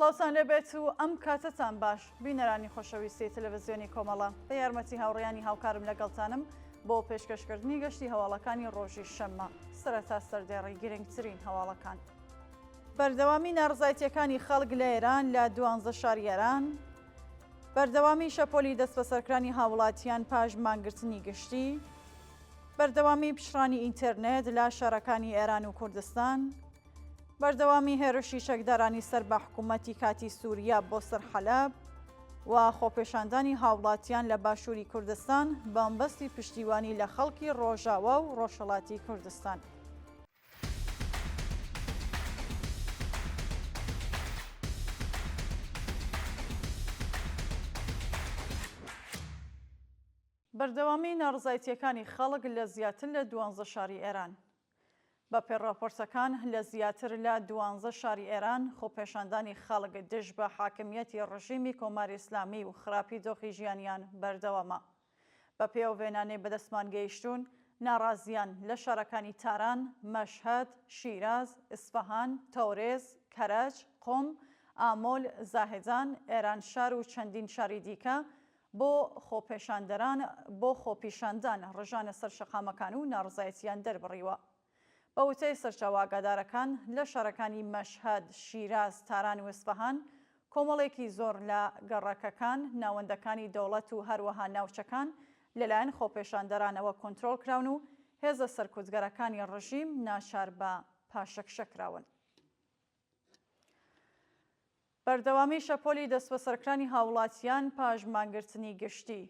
سڵاوتان لێبێت و ئەم کاتەتان باش بینەرانی خۆشەویستی تەلەڤزیۆنی کۆمەڵە بە یارمەتی هاوڕێیانی هاوکارم لەگەڵتانم بۆ پێشکەشکردنی گەشتی هەواڵەکانی ڕۆژی شەممە سەرەتا سەردێڕی گرنگترین هەواڵەکان. بەردەوامی ناڕزایتیەکانی خەڵک لە ئێران لە دوانزە شاری ئێران، بەردەوامی شەپۆلی دەستبەسەرکرانی هاوڵاتیان پاش مانگرتنی گشتی، بەردەوامی پچڕانی ئینتێرنێت لە شارەکانی ئێران و کوردستان، بەردەوامی هێرشی چەکدارانی سەر بە حکوومەتی کاتی سووریا بۆ سەر حەلەب و خۆپێشاندانی هاوڵاتیان لە باشووری کوردستان بەمەبەستی پشتیوانی لە خەڵکی ڕۆژاوا و ڕۆژهەڵاتی کوردستان. بەردەوامیی ناڕزایتییەکانی خەڵک لە زیاتر لە دوانزە شاری ئێران. بە پێی ڕاپۆرتەکان لە زیاتر لە دوانزە شاری ئێران خۆپێشاندانی خەڵک دژ بە حاکمییەتی ڕژیمی کۆماری ئیسلامی و خراپی دۆخی ژیانیان بەردەوامە. بە پێی ئەو وێنانەی بەدەستمان گەیشتوون، ناڕازییان لە شارەکانی تاران، مەشهەد، شیراز، ئیسفەهان، تەورێز، کەرەج، قوم، ئامۆل، زاهدان، ئێرانشار و چەندین شاری دیکە بۆ خۆپێشاندەران بۆ خۆپیشاندان ڕژانە سەر شەقامەکان و ناڕزایەتییان دەربڕیوە. بە وتەی سەرچاوە ئاگادارەکان، لە شارەکانی مەشهەد، شیراز، تاران و ئیسفەهان کۆمەڵێکی زۆر لە گەڕەکەکان، ناوەندەکانی دەوڵەت و هەروەها ناوچەکان لەلایەن خۆپێشاندەرانەوە کۆنترۆڵ کراون و هێزە سەرکوتگەرەکانی ڕژیم ناچار بە پاشەکشە کراون. بەردەوامی شەپۆلی دەستبەسەرکرانی هاوڵاتیان پاش مانگرتنی گشتی.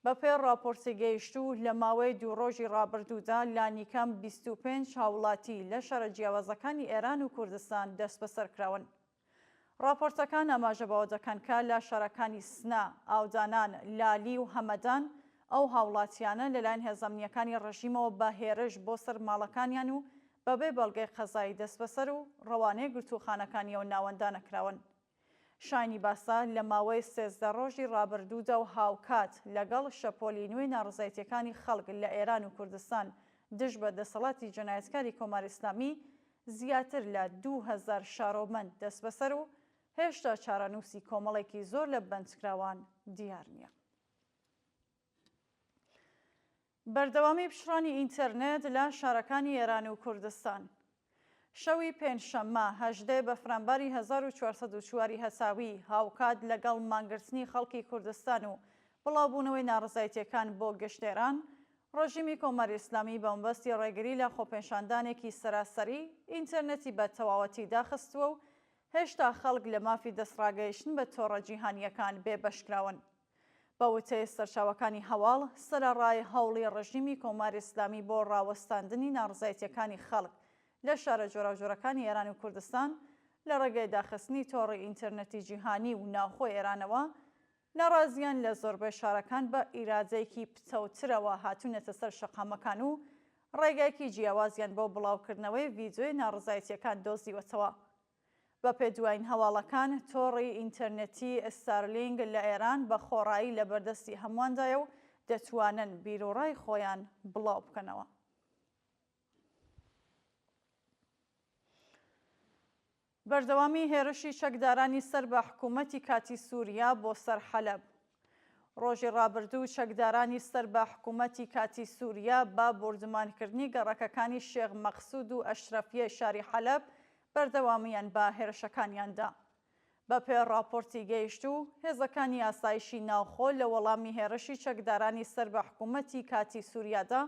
بەپێی ڕاپۆرتی گەیشتوو، لە ماوەی دوو ڕۆژی ڕابردوودا لانیکەم 25 هاوڵاتی لە شارە جیاوازەکانی ئێران و کوردستان دەستبەسەرکراون. ڕاپۆرتەکان ئاماژە بەوە دەکەن کە لە شارەکانی سنە، ئاودانان، لالی و هەمەدان ئەو هاوڵاتیانە لەلایەن هێزە ئەمنییەکانی ڕژیمەوە بە هێرش بۆ سەر ماڵەکانیان و بەبێ بەڵگەی قەزایی دەستبەسەر و ڕەوانەی گرتووخانەکانی ئەو ناوەندانە کراون. شایانی باسە، لە ماوەی 13 ڕۆژی ڕابردوودا و هاوکات لەگەڵ شەپۆلی نوێی ناڕەزایەتییەکانی خەڵک لە ئێران و کوردستان دژ بە دەسەڵاتی جەنایەتکاری کۆماری ئیسلامی، زیاتر لە 2000 شارۆمەند دەستبەسەر و هێشتا چارەنووسی کۆمەڵێکی زۆر لە بەندکراوان دیار نییە. بەردەوامی پچڕانی ئینتەرنێت لە شارەکانی ئێران و کوردستان. شەوی پێنجشەممە 18 بەفرانباری 1404 ی هەتاوی هاوکات لەگەڵ مانگرتنی خەڵکی کوردستان و بڵاوبوونەوەی ناڕەزایەتییەکان بۆ گشت ئێران، ڕێژیمی کۆماری ئیسلامی بە مەبەستی ڕێگری لە خۆپێشاندانێکی سەراسەری، ئینتەرنێتی بە تەواوەتی داخستووە و هێشتا خەڵک لە مافی دەستڕاگەیشتن بە تۆڕە جیهانییەکان بێبەشکراون. بە وتەی سەرچاوەکانی هەواڵ، سەرەڕای هەوڵی ڕژیمی کۆماری ئیسلامی بۆ ڕاوەستاندنی ناڕزایەتییەکانی خەڵک لە شارە جۆراوجۆرەکانی ئێران و کوردستان لە ڕێگەی داخستنی تۆڕی ئینتەرنێتی جیهانی و ناوخۆی ئێرانەوە، ناڕازییان لە زۆربەی شارەکان بە ئیرادەیەکی پتەوترەوە هاتوونەتە سەر شەقامەکان و ڕێگایەکی جیاوازیان بۆ بڵاوکردنەوەی ڤیدیۆی ناڕزایەتییەکان دۆزیوەتەوە. بەپێ دوایین هەواڵەکان، تۆڕی ئینتەرنێتی ستارلینک لە ئێران بە خۆڕایی لە بەردەستی هەموواندایە و دەتوانن بیروڕای خۆیان بڵاو بکەنەوە. بەردەوامی هێرشی چەکدارانی سەر بە حکوومەتی کاتی سووریا بۆ سەر حەلەب. ڕۆژی ڕابردوو چەکدارانی سەر بە حکوومەتی کاتی سووریا بە بۆردومانکردنی گەڕەکەکانی شێخ مەقسوود و ئەشرەفیەی شاری حەلەب بەردەوامیان بە هێرشەکانیان دا. بەپێ ڕاپۆرتی گەیشتوو، هێزەکانی ئاسایشی ناوخۆ لە وەڵامی هێرشی چەکدارانی سەر بە حکوومەتی کاتی سووریادا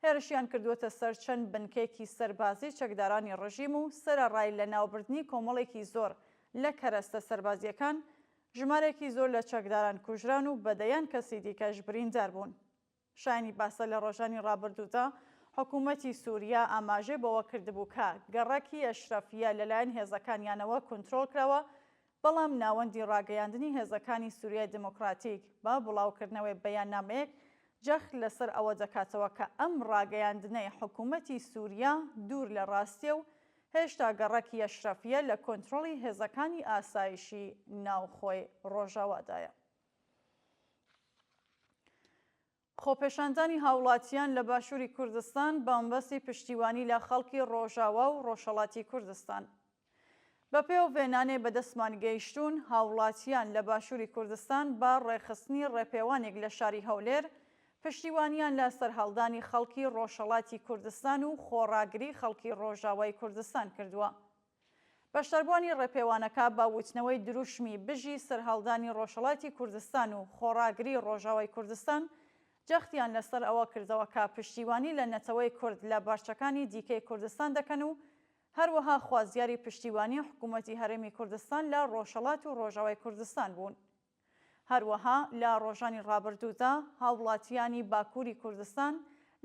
هێرشیان کردووەتە سەر چەند بنکەیەکی سەربازی چەکدارانی ڕژیم و سەرەڕای لەناوبردنی کۆمەڵێکی زۆر لە کەرەستە سەربازییەکان، ژمارەیەکی زۆر لە چەکداران کوژران و بە دەیان کەسی دیکەش بریندار بوون. شایانی باسە لە ڕۆژانی ڕابردوودا حکوومەتی سووریا ئاماژەی بەوە کردبوو کە گەڕەکی ئەشرەفیە لەلایەن هێزەکانیانەوە کونترۆڵ کراوە، بەڵام ناوەندی ڕاگەیاندنی هێزەکانی سووریای دێموکراتیک بە بڵاوکردنەوەی بەیاننامەیەک جەخت لەسەر ئەوە دەکاتەوە کە ئەم ڕاگەیاندنەی حکوومەتی سووریا دوور لە ڕاستیە و هێشتا گەڕەکی ئەشرەفیە لە کۆنترۆڵی هێزەکانی ئاسایشی ناوخۆی ڕۆژاوادایە. خۆپێشاندانی هاوڵاتیان لە باشووری کوردستان بە مەبەستی پشتیوانی لە خەڵکی ڕۆژاوا و ڕۆژهەڵاتی کوردستان. بەپێ ئەو وێنانەی بەدەستمان گەیشتوون، هاوڵاتییان لە باشووری کوردستان بە ڕێکخستنی ڕێپێوانێک لە شاری هەولێر، پشتیوانییان لە سەرهەڵدانی خەڵکی ڕۆژهەڵاتی کوردستان و خۆڕاگری خەڵکی ڕۆژاوای کوردستان کردووە. بەشداربووانی ڕێپێوانەکە بە وتنەوەی دروشمی بژی سەرهەڵدانی ڕۆژهەڵاتی کوردستان و خۆڕاگری ڕۆژاوای کوردستان جەختیان لەسەر ئەوە کردەوە کە پشتیوانی لە نەتەوەی کورد لە بارچەکانی دیکەی کوردستان دەکەن و هەروەها خوازیاری پشتیوانی حکوومەتی هەرێمی کوردستان لە ڕۆژهەڵات و ڕۆژاوای کوردستان بوون. هەروەها لە ڕۆژانی ڕابردوودا هاوڵاتیانی باکووری کوردستان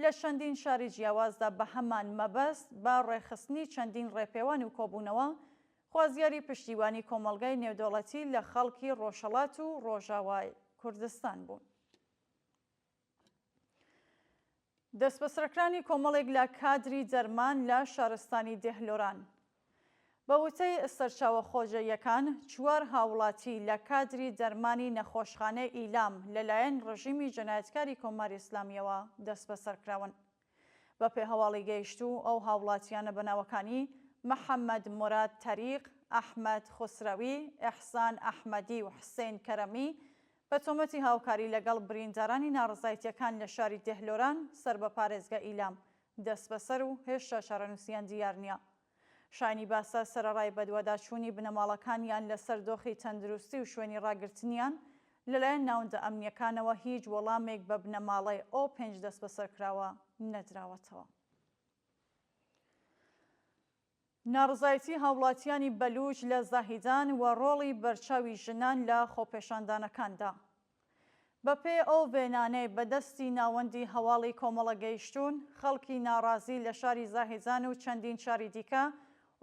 لە چەندین شاری جیاوازدا بە هەمان مەبەست بە ڕێکخستنی چەندین ڕێپێوان و کۆبوونەوە خوازیاری پشتیوانی کۆمەڵگای نێودەوڵەتی لە خەڵکی ڕۆژهەڵات و ڕۆژاوای کوردستان بوون. دەستبەسەرکرانی کۆمەڵێک لە کادری دەرمان لە شارستانی دێهلۆران. بە وتەی سەرچاوە خۆجێیەکان، چوار هاوڵاتی لە کادری دەرمانی نەخۆشخانەی ئیلام لەلایەن ڕژیمی جەنایەتکاری کۆماری ئیسلامییەوە دەستبەسەر کراون. بەپێ هەواڵی گەیشتوو، ئەو هاوڵاتییانە بە ناوەکانی، محەممەد موراد تەریق، ئەحمەد خوسرەوی، ئێحسان ئەحمەدی و حسێن کەرەمی، بە تۆمەتی هاوکاری لەگەڵ بریندارانی ناڕەزایتییەکان لە شاری دێهلۆران سەر بە پارێزگای ئیلام دەستبەسەر و هێشتا چارەنووسیان دیار نییە. شایانی باسە سەرەڕای بەدواداچوونی بنەماڵەکانیان لەسەر دۆخی تەندروستی و شوێنی ڕاگرتنیان لەلایەن ناوندە ئەمنییەکانەوە هیچ وەڵامێک بە بنەماڵەی ئەو پێنج دەستبەسەرکراوە نەدراوەتەوە. ناڕەزایەتی هاوڵاتیانی بەلوچ لە زاهیدان و ڕۆڵی بەرچاوی ژنان لە خۆپێشاندانەکاندا. بەپێی ئەو وێنانەی بە دەستی ناوەندی هەواڵی کۆمەڵە گەیشتوون، خەڵکی ناڕازی لە شاری زاهیدان و چەندین شاری دیکە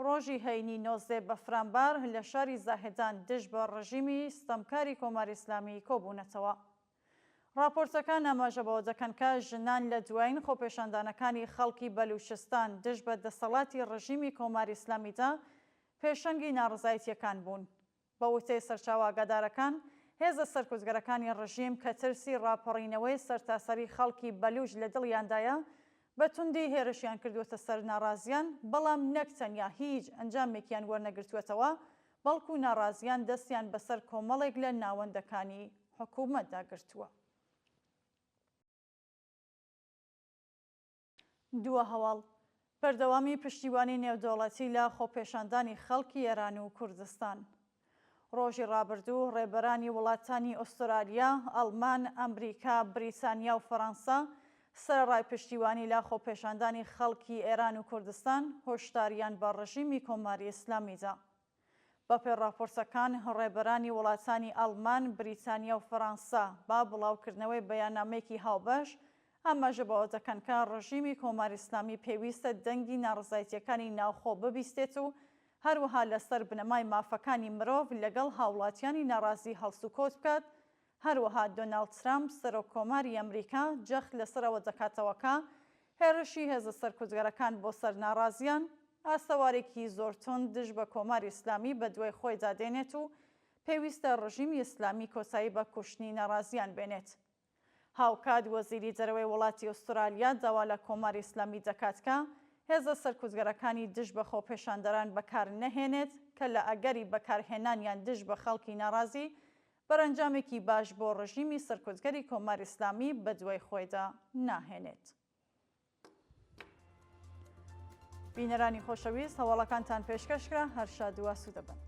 ڕۆژی هەینی 19 بەفرانبار لە شاری زاهیدان دژ بە ڕژیمی ستەمکاری کۆماری ئیسلامی کۆبوونەتەوە. ڕاپۆرتەکان ئاماژە بەوە دەکەن کە ژنان لە دوایین خۆپێشاندانەکانی خەڵکی بەلووچستان دژ بە دەسەڵاتی ڕژیمی کۆماری ئیسلامیدا پێشەنگی ناڕەزایەتییەکان بوون. بە وتەی سەرچاوە ئاگادارەکان، هێزە سەرکوتگەرەکانی ڕژیم کە ترسی ڕاپەڕینەوەی سەرتاسەری خەڵکی بەلووچ لە دڵیاندایە، بە توندی هێرشیان کردووەتە سەر ناڕازیان، بەڵام نەک تەنیا هیچ ئەنجامێکیان وەرنەگرتووەتەوە، بەڵکو ناڕازیان دەستیان بەسەر کۆمەڵێک لە ناوەندەکانی حکومەتدا گرتووە. دوا هەواڵ، بەردەوامی پشتیوانی نێودەوڵەتی لە خۆپێشاندانی خەڵکی ئێران و کوردستان. ڕۆژی ڕابردوو ڕێبەرانی وڵاتانی ئوسترالیا، ئەڵمان، ئەمریکا، بریتانیا و فەرەنسا سەرەڕای پشتیوانی لە خۆپێشاندانی خەڵکی ئێران و کوردستان، هۆشداریان بە ڕژیمی کۆماری ئیسلامی دا. بەپێی ڕاپۆرتەکان، ڕێبەرانی وڵاتانی ئەڵمان، بریتانیا و فەرانسە بە بڵاوکردنەوەی بەیاننامەیەکی هاوبەش ئاماژە بەوە دەکەن کە ڕژیمی کۆماری ئیسلامی پێویستە دەنگی ناڕەزایەتییەکانی ناوخۆ ببیستێت و هەروەها لەسەر بنەمای مافەکانی مرۆڤ لەگەڵ هاوڵاتیانی ناڕازی هەڵسوکەوت بکات هەروەها دۆناڵد ترەمپ، سەرۆککۆماری ئەمریکا جەخت لەسەر ئەوە دەکاتەوە کە هێرشی هێزە سەرکوتگەرەکان بۆ سەر ناڕازیان، ئاسەوارێکی زۆر توند دژ بە کۆماری ئیسلامی بەدوای خۆیدا دێنێت و پێویستە ڕژیمی ئیسلامی کۆتایی بە کوشتنی ناڕازیان بێنێت. هاوکات وەزیری دەرەوەی وڵاتی ئوسترالیا داوا لە کۆماری ئیسلامی دەکات کە هێزە سەرکوتگەرەکانی دژ بە خۆپێشاندەران بەکار نەهێنێت کە لە ئەگەری بەکارهێنانیان دژ بە خەڵکی ناڕازی بەرەنجامێکی باش بۆ ڕژیمی سەرکوتگەری کۆماری ئیسلامی بەدوای خۆیدا ناهێنێت. بینەرانی خۆشەویست هەواڵەکانتان پێشکەش کرا هەر شاد و ئاسوودە بن.